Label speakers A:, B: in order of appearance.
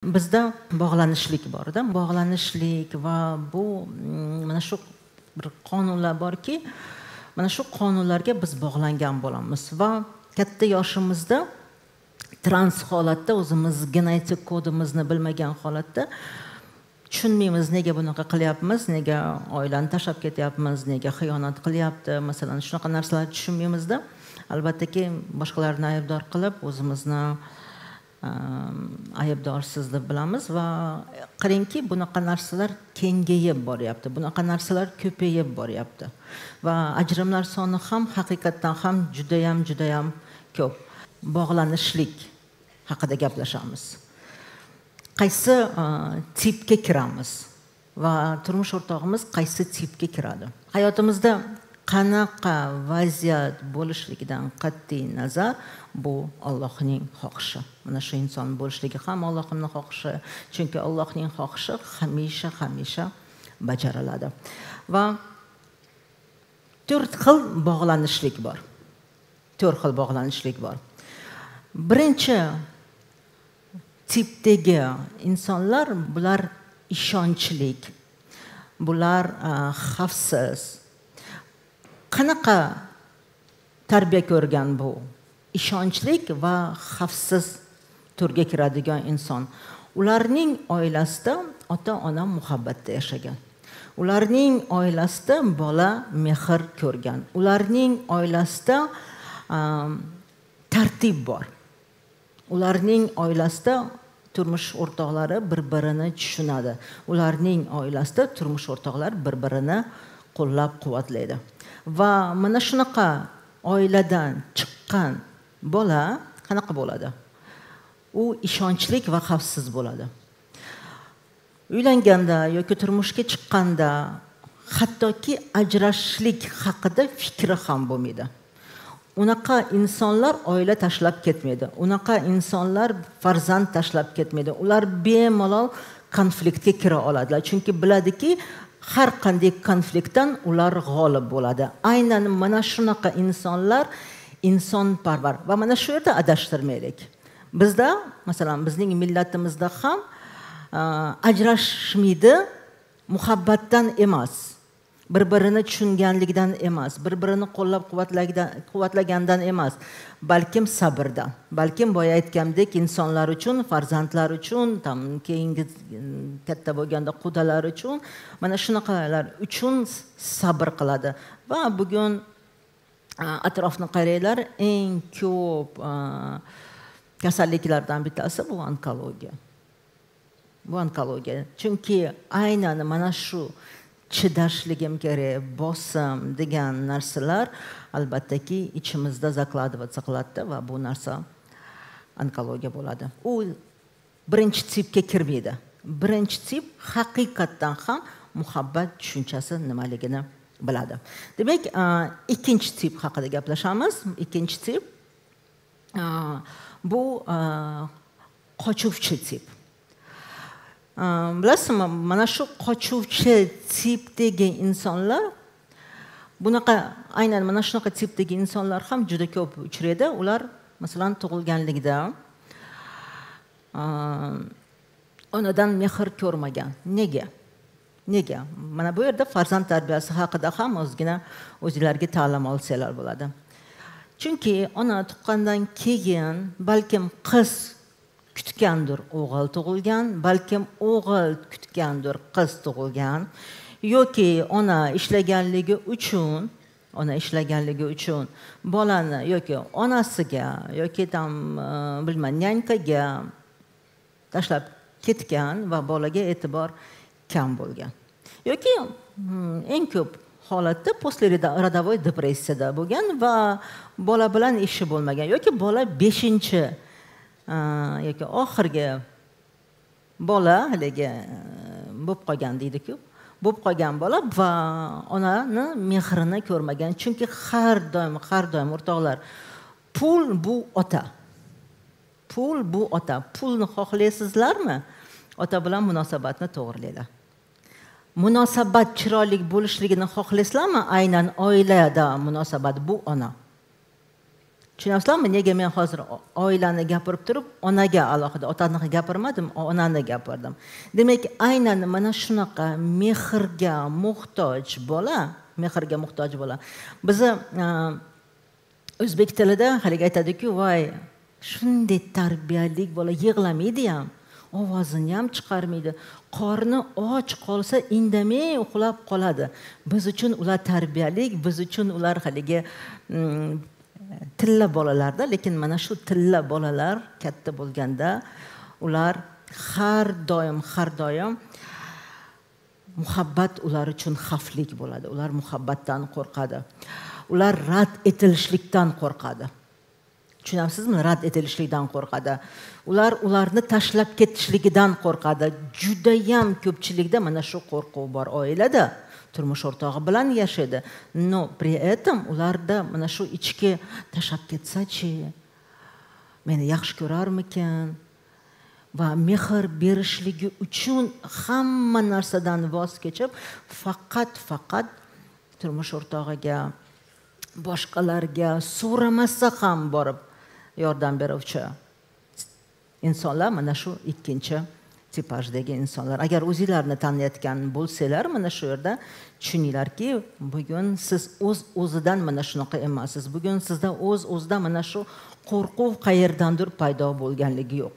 A: Bizda bog'lanishlik bor-da, bog'lanishlik va bu mana shu bir qonunlar borki, mana shu qonunlarga biz bog'langan bo'lamiz va katta yoshimizda trans holatda o'zimiz genetik kodimizni bilmagan holatda tushunmaymiz, nega bunaqa qilyapmiz, nega oilani tashlab ketyapmiz, nega xiyonat qilyapti, masalan, shunaqa narsalarni tushunmaymizda. Albattaki boshqalarni aybdor qilib, o'zimizni aybdorsiz deb bilamiz va qarangki, bunaqa narsalar kengayib boryapti, bunaqa narsalar ko'payib boryapti va ajrimlar soni ham haqiqatdan ham judayam ko'p. Bog'lanishlik haqida gaplashamiz. Qaysi tipga kiramiz va turmush o'rtog'imiz qaysi tipga kiradi? Hayotimizda qanaqa vaziyat bo'lishligidan qat'iy nazar bu Allohning xohishi. Mana shu inson bo'lishligi ham Allohning xohishi, chunki Allohning xohishi hamisha bajariladi. Va to'rt xil bog'lanishlik bor. To'rt xil bog'lanishlik bor. Birinchi tipdagi insonlar bular ishonchlik, bular xavfsiz. Qanaqa tarbiya ko'rgan bu? Ishonchlik va xavfsiz turga kiradigan inson. Ularning oilasida ota-ona muhabbatda yashagan. Ularning oilasida bola mehr ko'rgan. Ularning oilasida tartib bor. Ularning oilasida turmush o'rtoqlari bir-birini tushunadi. Ularning oilasida turmush o'rtoqlari bir-birini qo'llab-quvvatlaydi. Va mana shunaqa oiladan chiqqan bola qanaqa bo'ladi? U ishonchlik va xavfsiz bo'ladi. Uylanganda yoki turmushga chiqqanda hattoki ajrashishlik haqida fikri ham bo'lmaydi. Unaqa insonlar oila tashlab ketmaydi. Unaqa insonlar farzand tashlab ketmaydi. Ular bemalol konfliktga kira oladilar. Chunki biladiki, har qanday konfliktdan ular g'olib bo'ladi. Aynan mana shunaqa insonlar insonparvar. Va mana shu yerda adashtirmaylik. Bizda, masalan, bizning millatimizda ham ajrashmaydi muhabbatdan emas, bir-birini tushunganlikdan emas, bir-birini qo'llab-quvvatlagandan emas, balkim sabrdan. Balkim boya aytgandek insonlar uchun, farzandlar uchun, tam keyingi katta bo'lganda qudalar uchun, mana shunaqalar uchun sabr qiladi. Va bugun atrofni qaranglar, eng ko'p kasalliklardan bittasi bu onkologiya. Bu onkologiya. Chunki aynan mana shu chidashligim kerak, bosim degan narsalar albattaki ichimizda zakladываться qiladi va bu narsa onkologiya bo'ladi. U birinchi tipga kirmaydi. Birinchi tip haqiqatdan ham muhabbat tushunchasi nimaligini biladi. Demak, ikkinchi tip haqida gaplashamiz. Ikkinchi tip bu qochuvchi tip. Bilasizmi, mana shu qochuvchi tipdagi insonlar, bunaqa aynan mana shunaqa tipdagi insonlar ham juda ko'p uchraydi. Ular masalan tug'ilganligida onadan mehr ko'rmagan. Nega? Nega? Mana bu yerda farzand tarbiyasi haqida ham ozgina o'zlariga ta'lim olsalar bo'ladi. Chunki ona tuqqandan keyin balkim qiz kutgandir o'g'il tug'ilgan, balkim o'g'il kutgandir qiz tug'ilgan, yoki ona ishlaganligi uchun bolani yoki onasiga yoki tam bilmayman nyankaga tashlab ketgan va bolaga e'tibor kam bo'lgan. Yoki eng ko'p holatda послеродовой depressiyada bo'lgan va bola bilan ishi bo'lmagan, yoki bola 5-chi yoki oxirgi bola haligi bo'lib qolgan deydi-ku, bo'lib qolgan bola va onani mehrini ko'rmagan. Chunki har doim o'rtoqlar, pul bu ota. Pul bu ota. Pulni xohlaysizlarmi? Ota bilan munosabatni to'g'rilanglar. Munosabat chiroyli bo'lishligini xohlaysizlarmi? Aynan oilada munosabat bu ona. Tushunyapsizlarmi, nega men hozir oilani gapirib turib, onaga alohida, otani gapirmadim, onani gapirdim. Demak, aynan mana shunaqa mehrga muhtoj bola, mehrga muhtoj bola. Bizni o'zbek tilida haligi aytadiku, voy, shunday tarbiyali bola yig'lamaydi ham, ovozini ham chiqarmaydi. Qorni och qolsa indamay uxlab qoladi. Biz uchun ular tarbiyalik, biz uchun ular haligi tilla bolalarda, lekin mana shu tilla bolalar katta bo'lganda ular har doim muhabbat ular uchun xavflik bo'ladi. Ular muhabbatdan qo'rqadi. Ular rad etilishlikdan qo'rqadi. Tushunyapsizmi? Rad etilishlikdan qo'rqadi. Ular ularni tashlab ketishligidan qo'rqadi. Judayam ko'pchilikda mana shu qo'rquv bor oilada. Turmush o'rtog'i bilan yashaydi. Но при этом ularda mana shu ichki tashlab ketsa-chi, meni yaxshi ko'rarmikan va mehr berishligi uchun hamma narsadan voz kechib, faqat turmush o'rtog'iga, boshqalarga so'ramasa ham borib yordam beruvchi insonlar mana shu ikkinchi tipajdagi insonlar. Agar o'zinglarni taniyotgan bo'lsanglar, mana shu yerda tushuninglarki, bugun siz o'z-o'zidan mana shunaqa emassiz. Bugun sizda o'z-o'zidan mana shu qo'rquv qayerdandir paydo bo'lganligi yo'q.